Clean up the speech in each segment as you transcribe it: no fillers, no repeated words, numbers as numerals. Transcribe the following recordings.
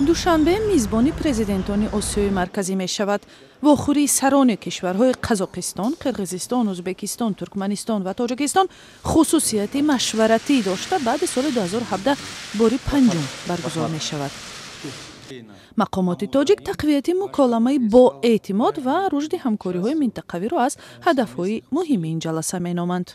Душанбе мизбони президентони Осиёи Марказӣ мешавад. Вохӯрии сарони кишварҳои Қазоқистон, Қирғизистон, Ӯзбекистон, Туркманистон ва Тоҷикистон хусусияти машваратӣ дошта, баъди соли 2017 бори панҷум баргузор мешавад. Мақомоти тоҷик тақвияти муколамаи боэътимод ва рушди ҳамкориҳои минтақавиро аз ҳадафҳои муҳими ин ҷаласа меноманд.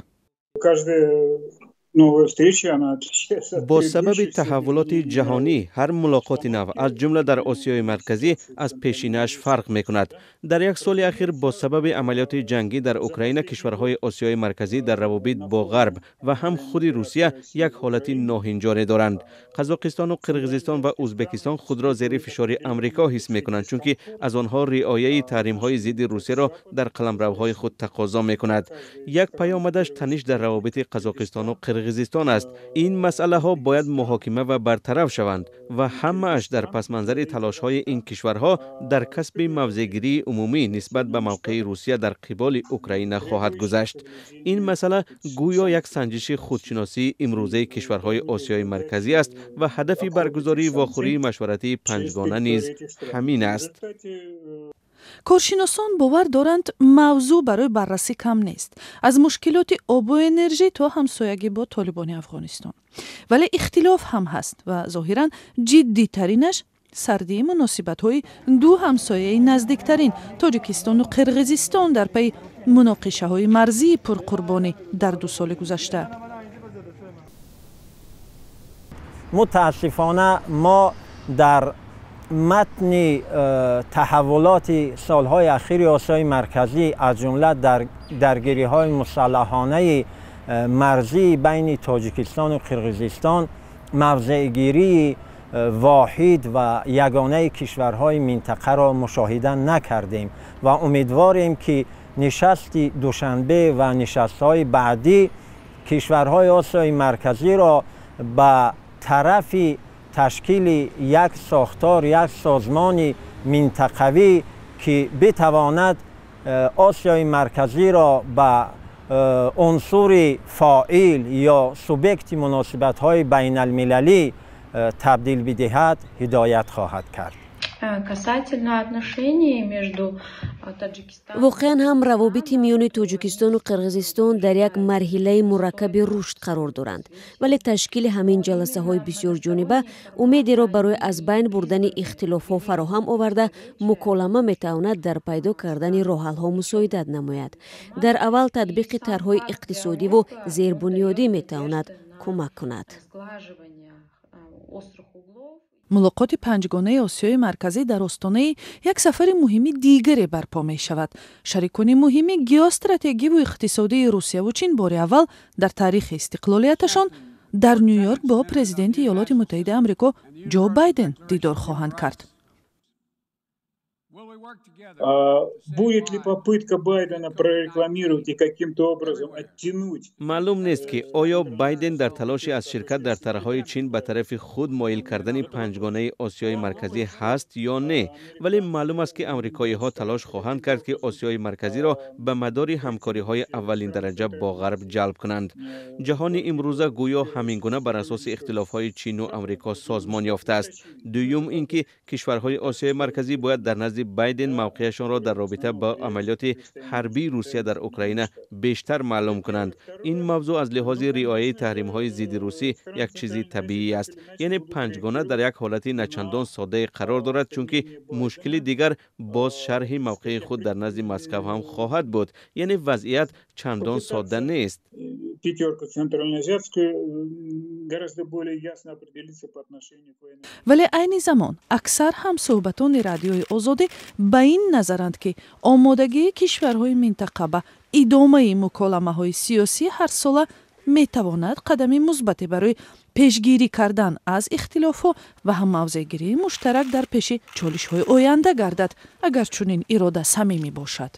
Бо сабаби таҳаввулоти ҷаҳонӣ ҳар мулоқоти нав, аз ҷумла дар Осиёи Марказӣ, аз пешинааш фарқ мекунад. Дар як соли ахир бо сабаби амалиёти ҷангӣ дар Украина кишварҳои Осиёи Марказӣ дар равобит бо Ғарб ва ҳам худи Русия як ҳолати ноҳинҷоре доранд. Қазоқистону Қирғизистон ва Ӯзбекистон худро зери фишори Амрико ҳис мекунанд, чунки аз онҳо риояи таҳримҳои зидди Русияро дар қаламравҳои худ тақозо мекунад. Як паёмадаш таниш дар равобити Қазоқистону Қирғизистон аст. Ин масъалаҳо бояд муҳокима ва бартараф шаванд ва ҳамааш дар пасманзари талошҳои ин кишварҳо дар касби мавзеъгирии умумӣ нисбат ба мавқеи Русия дар қиболи Украина хоҳад гузашт. Ин масъала гӯё як санҷиши худшиносии имрӯзаи кишварҳои Осиёи Марказӣ аст ва ҳадафи баргузории вохӯрии машваратии панҷгона низ ҳамин аст. Коршиносон бовар доранд, мавзӯъ барои баррасӣ кам нест, аз мушкилоти обу энержӣ то ҳамсоягӣ бо Толибони Афғонистон. Вале ихтилоф ҳам ҳаст ва зоҳиран ҷиддитаринаш сардии муносибатҳои ду ҳамсояи наздиктарин, Тоҷикистону Қирғизистон, дар пайи муноқишаҳои марзии пурқурбонӣ дар 2 соли гузашта. Мутаассифона, мо дар матни таҳаввулоти солҳои ахири Осиёи Марказӣ, аз ҷумла дар даргириҳои мусаллаҳонаи марзии байни Тоҷикистону Қирғизистон, мавзеъгирии воҳид ва ягонаи кишварҳои минтақаро мушоҳида накардем ва умедворем, ки нишасти Душанбе ва нишастҳои баъдӣ кишварҳои Осиёи Марказиро ба тарафи ташкили як сохтор, як созмони минтақавӣ, ки битавонад Осиёи Марказиро ба унсури фоил ё субъекти муносибатҳои байналмилалӣ табдил бидиҳад, ҳидоят хоҳад кард. Касательно отношений между Таджикистаном. Воқеан ҳам, равобити миёни Тоҷикистону Қирғизистон дар як марҳилаи мураккаби рушд қарор доранд, вале ташкили ҳамин ҷаласаҳои бисёрҷониба умедеро барои аз байн бурдани ихтилофҳо фароҳам оварда, муколама метавонад дар пайдо кардани роҳҳалҳо мусоидат намояд. Дар аввал татбиқи тарҳҳои иқтисодиву зербунёдӣ метавонад кӯмак кунад. Мулоқоти панҷгонаи Осиёи Марказӣ дар остонаи як сафари муҳими дигаре барпо мешавад. Шарикони муҳими геостратегиву иқтисодии Русияву Чин бори аввал дар таърихи истиқлолияташон дар Ню Йорк бо президенти Иёлоти Муттаҳидаи Амрико Ҷо Байден дидор хоҳанд кард. Будет ли попытка Байдена прорекламировать и каким-то образом оттянуть? Маълум нест, ки оё Байден дар талоши аз ширкат дар тарҳҳои Чин ба тарафи худ моил кардани панҷгонаи Осиёи Марказӣ ҳаст ё не, вале маълум аст, ки амрикоиҳо талош хоҳанд кард, ки Осиёи Марказиро ба мадори ҳамкориҳои аввалиндараҷа бо Ғарб ҷалб кунанд. Ҷаҳони имрӯза гӯё ҳамин гуна бар асоси ихтилофҳои Чину Амрико созмон ёфтааст. Дуюм ин ки кишварҳои Осиёи Марказӣ бояд дар назди Байден мавқеашонро дар робита ба амалиёти ҳарбии Русия дар Украина бештар маълум кунанд. Ин мавзӯъ аз лиҳози риояи таҳримҳои зидди русӣ як чизи табиӣ аст. Яъне панҷгона дар як ҳолати начандон соддае қарор дорад, чунки мушкили дигар боз шарҳи мавқеи худ дар назди Москав ҳам хоҳад буд. Яъне вазъият чандон содда нест. Пятерку центральноазиатскую гораздо более ясно определиться по отношению к военной. Вале айни замон аксар ҳамсӯҳбатони Радиои Озодӣ ба ин назаранд, ки омодагии кишварҳои минтақа ба идомаи муколамаҳои сиёсӣ ҳарсола метавонад қадами мусбате барои пешгирӣ кардан аз ихтилофҳо ва ҳам мавзеъгирии муштарак дар пеши чолишҳои оянда гардад, агар чунин ирода самимӣ бошад.